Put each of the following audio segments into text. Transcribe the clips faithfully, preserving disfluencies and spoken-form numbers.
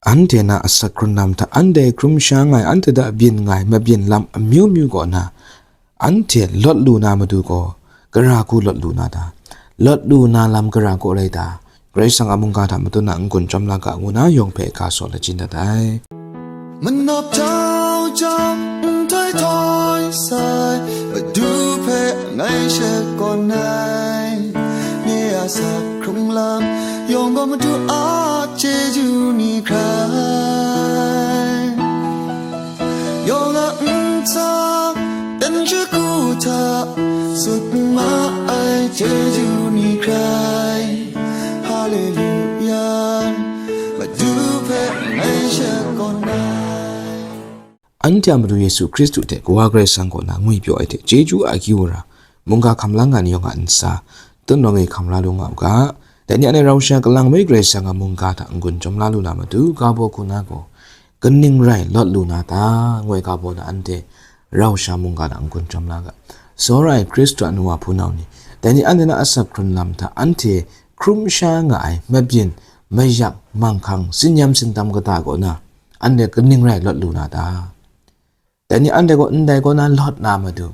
Anhte na asak hkrun lam hta anhte hkrum sha nga ai, anhte hta byin nga ai mabyin lam amyu myu kaw na, anhte lawt lu na matu gaw, gara hku lawt lu na ta? Lawt lu na lam gara kaw rai ta? Karai Kasang a mungga hta matut na n-gun chyawm la ga ngu na yawng hpe ga saw lachyum dat ai. Manawp jau jang, nhtoi htoi sai, Madu hpe ngai shakawn ai. Nye a asak hkrung lam yawng gaw Madu a chyeju ni hkrai. Yawng a ntsa, dan shagu hta, sut ma ai chyeju ni hkrai. Haleluya, Madu hpe ngai shakawn ai. Anhte a Madu Yesu Hkristu hte Kawa Karai Kasang kaw na ngwipyaw ai hte chyeju akyu ra, mungga hkam la nga ni yawng a ntsa, tut nawng e hkam la lu nga u ga. Dai ni anhte rau sha kalang mai Karai Kasang a mungga hta n-gun chyawm la lu na matu, ga baw hku na gaw, kaning rai lawt lu na ta? Ngu ai ga baw na anhte rau sha mungga hta n-gun chyawm la ga. Tsawra ai Hkristu a nu wa hpunau ni, dai ni anhte na asak hkrun lam hta anhte hkrum sha nga ai mabyin, mayak, manghkang, sinyam sintam kata kaw na, anhte kaning rai lawt lu na ta? Dai ni anhte gaw ndai kaw na lawt na matu,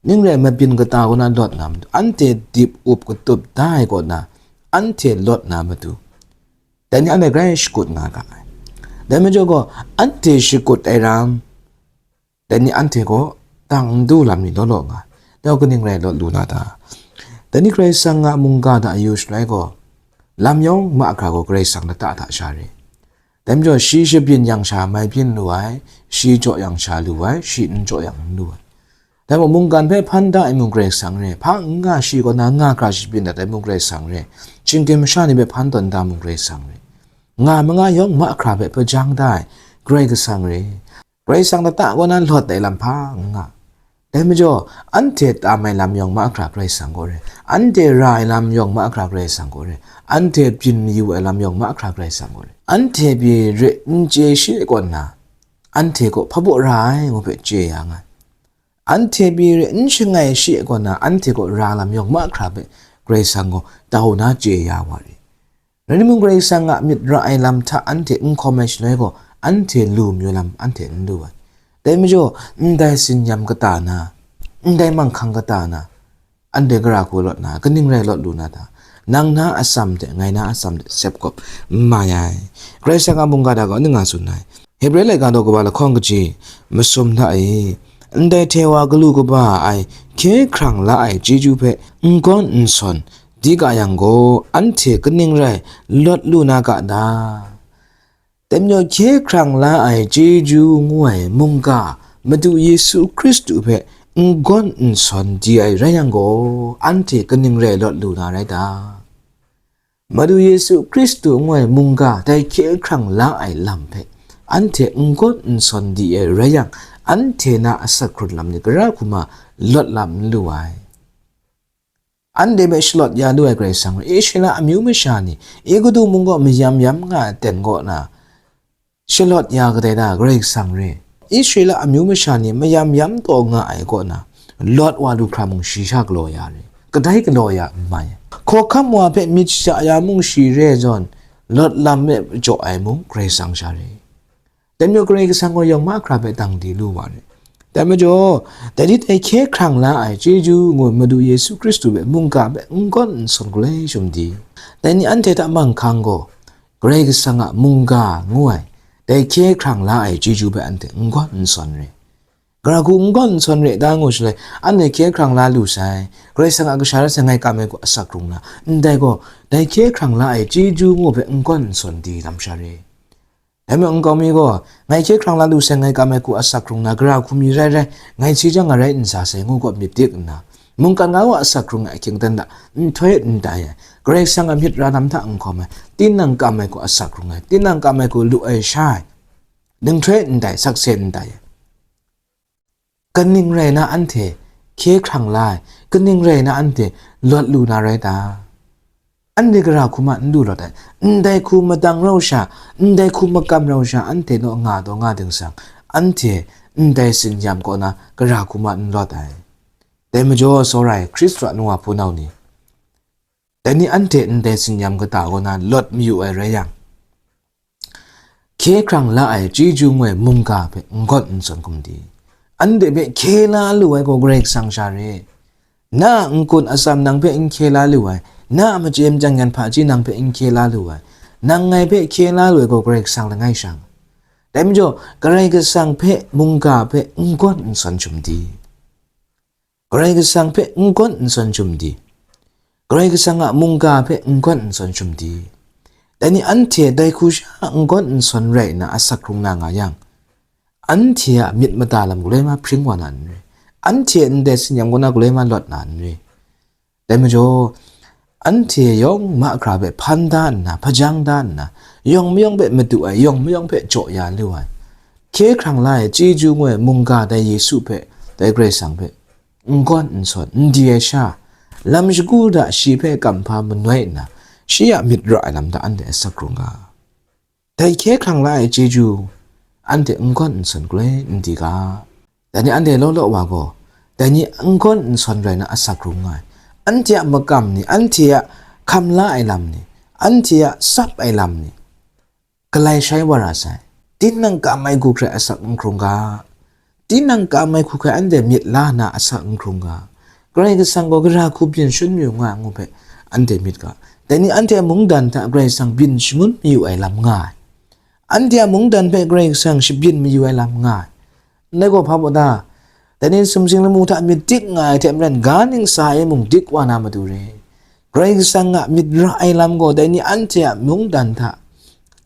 ning rai mabyin kata kaw na lawt na matu, anhte dip up katup da ai kaw na, anhte lawt na matu, dai ni anhte grai shakut nga ga ai. Dai majaw gaw, anhte shakut ai ram, dai ni anhte gaw dang n du lam ni law law nga, dai gaw kaning rai lawt lu na ta? Dai ni Karai Kasang a mungga hta yu shaloi gaw, lam yawng mahkra gaw Karai Kasang lata hta sha re. Dai majaw, shi shabyin yang sha mai byin lu ai, shi jaw yang sha lu ai, shi n jaw yang n lu ai. Dai mung, mungkan hpe hpan da ai mung Karai Kasang re, hpa n nga shi kaw na nga hkra shabyin dat ai mung Karai Kasang re, shinggyim masha ni hpe hpan tawn da mung Karai Kasang re, nga manga yawng mahkra hpe hpajang da ai Karai Kasang re. Karai Kasang lata kaw na lawt ai lam hpa n nga. Dai majaw, anhte tam ai lam yawng mahkra Karai Kasang kaw re, anhte ra ai lam yawng mahkra Karai Kasang kaw re, anhte byin mayu ai lam yawng mahkra Karai Kasang kaw re. Anhte pyi re n chye shi ai kaw na, anhte kaw hpa baw ra ai ngu hpe chye ya nga ai. Anhte pyi re n shangai shi ai kaw na, anhte kaw ra lam yawng mahkra hpe Karai Kasang gaw tau na chye ya wa re. Rai timung, Karai Kasang a myit ra ai lam hta anhte n hkawm ai shaloi gaw, anhte lu mayu lam anhte n lu ai. Dai majaw, ndai sinyam kata na, ndai manghkang kata na, anhte gara hku lawt na, kaning rai lawt lu na ta? Nang na atsam hte, ngai na atsam hte sep kawp n mai ai. Karai Kasang a mungga hta gaw ning nga tsun ai. Hebre laika daw kaba lahkawng kaji masum hta e, ndai hte wa galu kaba ai hkye hkrang la ai chyeju hpe n gawn n sawn di ga yang gaw, anhte kaning rai lawt lu na ga ta? Dai majaw, hkye hkrang la ai chyeju ngu ai mungga Madu Yesu Hkristu hpe n gawn n sawn di ai rai yang gaw, anhte kaning rai lawt lu na rai ta? Madu Yesu Hkristu ngu ai mungga dai hkye hkrang la ai lam hpe anhte n gawn n sawn di ai rai yang, anhte na asak hkrun lam ni gara hku ma lawt lam n lu ai. Anhte hpe shalawt ya lu ai Karai Kasang rai, Israela amyu masha ni Egutu mung kaw mayam yam nga ai aten kaw na, shalawt ya kadai da Karai Kasang re. Israela amyu masha ni mayam yam taw nga ai kaw na, lawt wa lu hkra mung shi sha galaw ya re, kadai galaw ya n mai ai. Hkawhkam wa hpe myit shaja ya mung shi re zawn, lawt lam e jaw ai mung Karai Kasang sha re. Dai majaw, Karai Kasang gaw yawng mahkra hpe dang di lu wa re. Dai majaw, dai ni dai hkye hkrang la ai chyeju ngu ai Madu Yesu Hkristu hpe mungga hpe n gawn n sawn galoi shum di, dai ni anhte hta manghkang gaw, Karai Kasang a mungga ngu ai, dai hkye hkrang la ai chyeju hpe anhte n gawn n sawn re. Gara hku n gawn n sawn re ta ngu shaloi, anhte hkye hkrang la lu sai, Karai Kasang a kasha rai sai, ngai kam ai hku asak hkrung na, ndai gaw, dai hkye hkrang la ai chyeju ngu hpe n gawn n sawn di lam sha re. Dai majaw nkau mi gaw, ngai hkye hkrang la lu sai, ngai kam ai hku asak hkrung na, gara hku mi rai rai, ngai si jang a rai n sa sai, ngu gaw myit dik nna, mungkan nga wa asak hkrung ai ahkying aten hta nhtoi ndai ai, Karai Kasang a myit ra lam hta n hkawm ai, tinang kam ai hku asak hkrung ai, tinang kam ai hku lu ai sha ai, nhtoi ndai, sakse ndai ai. Kaning rai na anhte hkye hkrang la ai, kaning rai na anhte lawt lu na rai ta? Anhte gara hku ma n lu lawt ai, ndai hku madang rau sha, ndai hku makam rau sha, anhte naw nga taw nga ding sang, anhte ndai sinyam kaw na gara hku ma n lawt ai. Dai majaw, tsawra ai Hkristu a nu wa hpunau ni, dai ni anhte ndai sinyam kata kaw na lawt mayu ai rai yang, Hkye hkrang la ai chyeju ngoi mungga hpe n-gawn n-sawn hkum di? Anhte hpe hkye la lu ai gaw Karai Kasang sha re. Na a n-gun atsam nang hpe n hkye la lu ai, na a machye machyang yan hpaji nang hpe n hkye la lu ai, nang ngai hpe hkye la lu ai gaw Karai Kasang langai sha nga. Dai majaw, Karai Kasang hpe mungga hpe n-gawn n-sawn hkum di? Karai Kasang hpe n-gawn n-sawn hkum di? Karai Kasang a mungga hpe n-gawn n-sawn hkum di? Dai ni anhte dai hku sha n-gawn n-sawn rai nna asak hkrung na nga yang, anhte a myit mada lam galoi ma hpring wa na n re, anhte a ndai tsin-yam kaw na galoi ma lawt na n re. Dai majaw, anhte yawng mahkra hpe hpan da nna, hpajang da nna, yawng mayawng hpe madu ai, yawng mayawng hpe jaw ya lu ai, hkye hkrang la ai chyeju ngoi mungga dai Yesu hpe dai Karai Kasang hpe n-gawn n-sawn n di ai sha, lam shagu hta shi hpe kamhpa manoi nna, shi a myit ra ai lam hta anhte asak hkrung ga. Dai hkye hkrang la ai chyeju anhte n-gawn n-sawn galoi n di ga. Dai ni anhte law law wa gaw, dai ni n-gawn n-sawn rai na asak hkrung nga ai. Anhte a makam ni, anhte a hkam la ai lam ni, anhte a tsap ai lam ni, galai shai wa ra sai. Tinang kam ai hku hkrai asak n hkrung ga. Tinang kam ai hku hkrai anhte myit la na asak n hkrung ga. Karai Kasang gaw gara hku byin shangun mayu nga ai ngu hpe anhte myit ga. Dai ni anhte a mungdan hta Karai Kasang byin shangun mayu ai lam nga ai. Anhte a mungdan hpe Karai Kasang shabyin mayu ai lam nga ai. Ndai gaw hpa baw ta? Dai ni sumsing lamu hta myit dik nga ai hte maren, ga ningsa e mung dik wa na matu re. Karai Kasang a myit ra ai lam gaw dai ni anhte a mungdan hta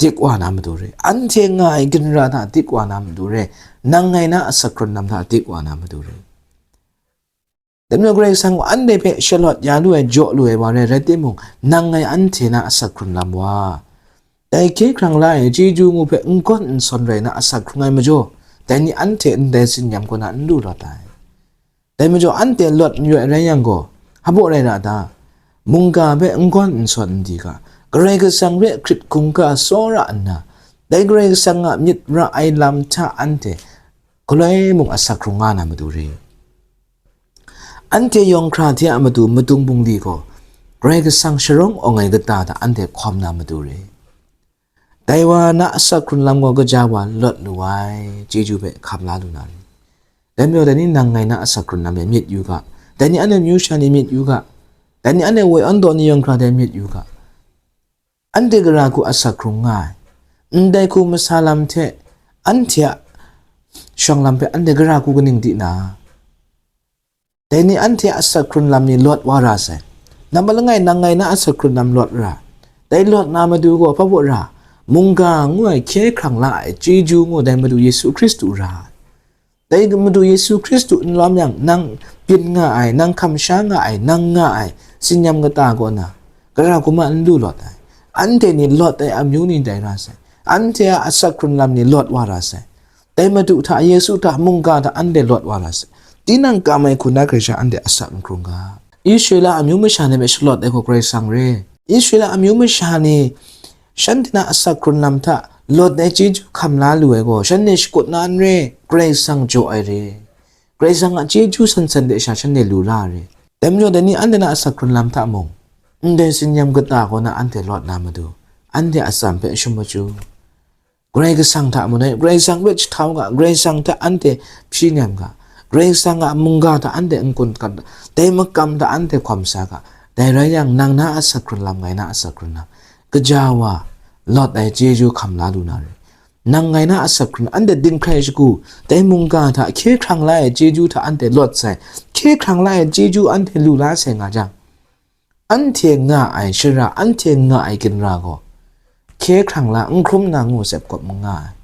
dik wa na matu re. Anhte nga ai ginra hta dik wa na matu re. Nang ngai na asak hkrun lam hta dik wa na matu re. Dai majaw Karai Kasang gaw anhte hpe shalawt ya lu ai, jaw lu ai wa rai, rai timung, nang ngai anhte na asak hkrun lam wa, dai hkye hkrang la ai chyeju ngu hpe n-gawn n-sawn rai na asak hkrung ai majaw, dai ni anhte ndai tsin-yam kaw na n lu lawt ai. Dai majaw anhte lawt mayu ai rai yang gaw, hpa baw rai ra ta? Mungga hpe n-gawn n-sawn n di ga, Karai Kasang hpe hkrit hkungga tsawra nna, dai Karai Kasang a myit ra ai lam hta anhte galoi mung asak hkrung nga na matu re. Anhte yawng hkra hte a matu madung bungli gaw, Karai Kasang sharawng awng ai kata hta anhte hkawm na matu re. Dai wa na asak hkrun lam gaw kaja wa lawt lu ai chyeju hpe hkam la lu na re. Dai majaw dai ni nang ngai na asak hkrun lam e myit yu ga, dai ni anhte myu sha ni myit yu ga, dai ni anhte woi an daw ni yawng hkra hte myit yu ga. Anhte gara hku asak hkrung nga ai. Ndai hku masa lam hte anhte a shawng lam hpe anhte gara hku kaning di na? Dai ni anhte a asak hkrun lam ni lawt wa ra sai. Nambat langai nang ngai na asak hkrun lam lawt ra. Dai lawt na matu gaw hpa baw ra? Mungga ngu ai hkye hkrang la ai chyeju ngu dai Madu Yesu Hkristu ra ai. Dai Madu Yesu Hkristu n lawm yang, nang byin nga ai, nang hkam sha nga ai, nang nga ai tsin-yam kata kaw na, gara hku ma n lu lawt ai. Anhte ni lawt ai amyu ni dai ra sai. Anhte a asak hkrun lam ni lawt wa ra sai. Dai Madu hta, Yesu hta, mungga hta anhte lawt wa ra sai. Tinang kam ai hku na hkrai sha anhte asak n hkrung ga. Israela amyu masha ni hpe shalawt ai gaw Karai Kasang re. Israela amyu masha ni shanhte na asak hkrun lam hta lawt ai chyeju hkam la lu ai gaw, shanhte shakut na n re, Karai Kasang jaw ai re. Karai Kasang a chyeju san san de sha shanhte lu la ai re. Dai majaw dai ni anhte na asak hkrun lam hta mung, ndai tsin-yam kata kaw na anhte lawt na matu, anhte a atsam hpe shum machyu. Karai Kasang hta manoi, Karai Kasang hpe jahtau ga, Karai Kasang hta anhte hpyi nem ga, Karai Kasang a mungga hta anhte n-gun gat ga, dai makam hta anhte hkawm sa ga, dai rai yang, nang na asak hkrun lam, ngai na asak hkrun lam, kaja wa lawt ai chyeju hkam la lu na re. Nang ngai na asak hkrun, anhte dinghprai shagu, dai mungga hta hkye hkrang la ai chyeju hta anhte lawt sai, hkye hkrang la ai chyeju anhte lu la sai nga jang, anhte nga ai shara, anhte nga ai ginra gaw hkye hkrang la n hkrum na ngu sep kawp n nga ai.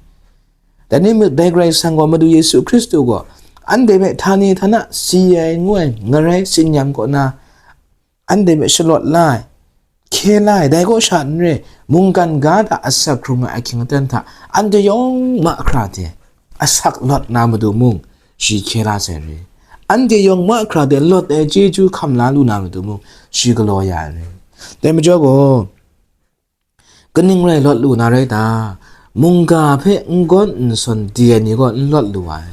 Dai ni muk dai Karai Kasang gaw Madu Yesu Hkristu gaw anhte hpe htani htana si ai ngu ai ngarai tsin-yam kaw na anhte hpe shalawt la ai, hkye la ai, dai kaw sha n re, mungkan ga hta asak hkrung ai ahkying aten hta anhte yawng mahkra hte asak lawt na matu mung, shi hkye la sai re. Anhte yawng mahkra hte lawt ai chyeju hkam la lu na matu mung, shi galaw ya ai re. Dai majaw gaw, kaning rai lawt lu na rai ta? Mungga hpe n gawn n sawn di ai ni gaw n lawt lu ai.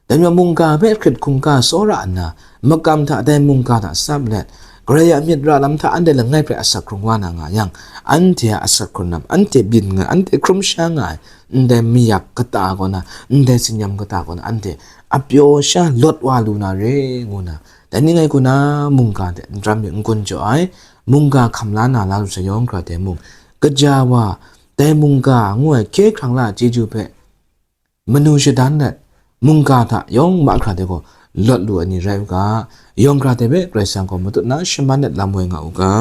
Dai majaw mungga hpe hkrit hkungga tsawra nna, makam hta dai mungga hta tsap let, Karai a myit ra lam hta anhte langai hpe asak hkrung wa na nga yang, anhte a asak hkrung lam, anhte byin nga, anhte hkrum sha nga ai, ndai mayap kata kaw na, ndai tsinyam kata kaw na, anhte a pyaw sha lawt wa lu na re, ngu na, dai ni ngai kuna mungga hte n ram myit n gun jaw ai, mungga hkam la na la lu sa yawng hkra hte mung, kaja wa, dai mungga ngu ai hkye hkrang la ai chyeju hpe manu shadan let, mungga hta yawng mahkra hte gaw lawt lu ai ni rai u ga, yawng hkra hte hpe Karai Kasang gaw matut na shaman let lam woi nga u ga.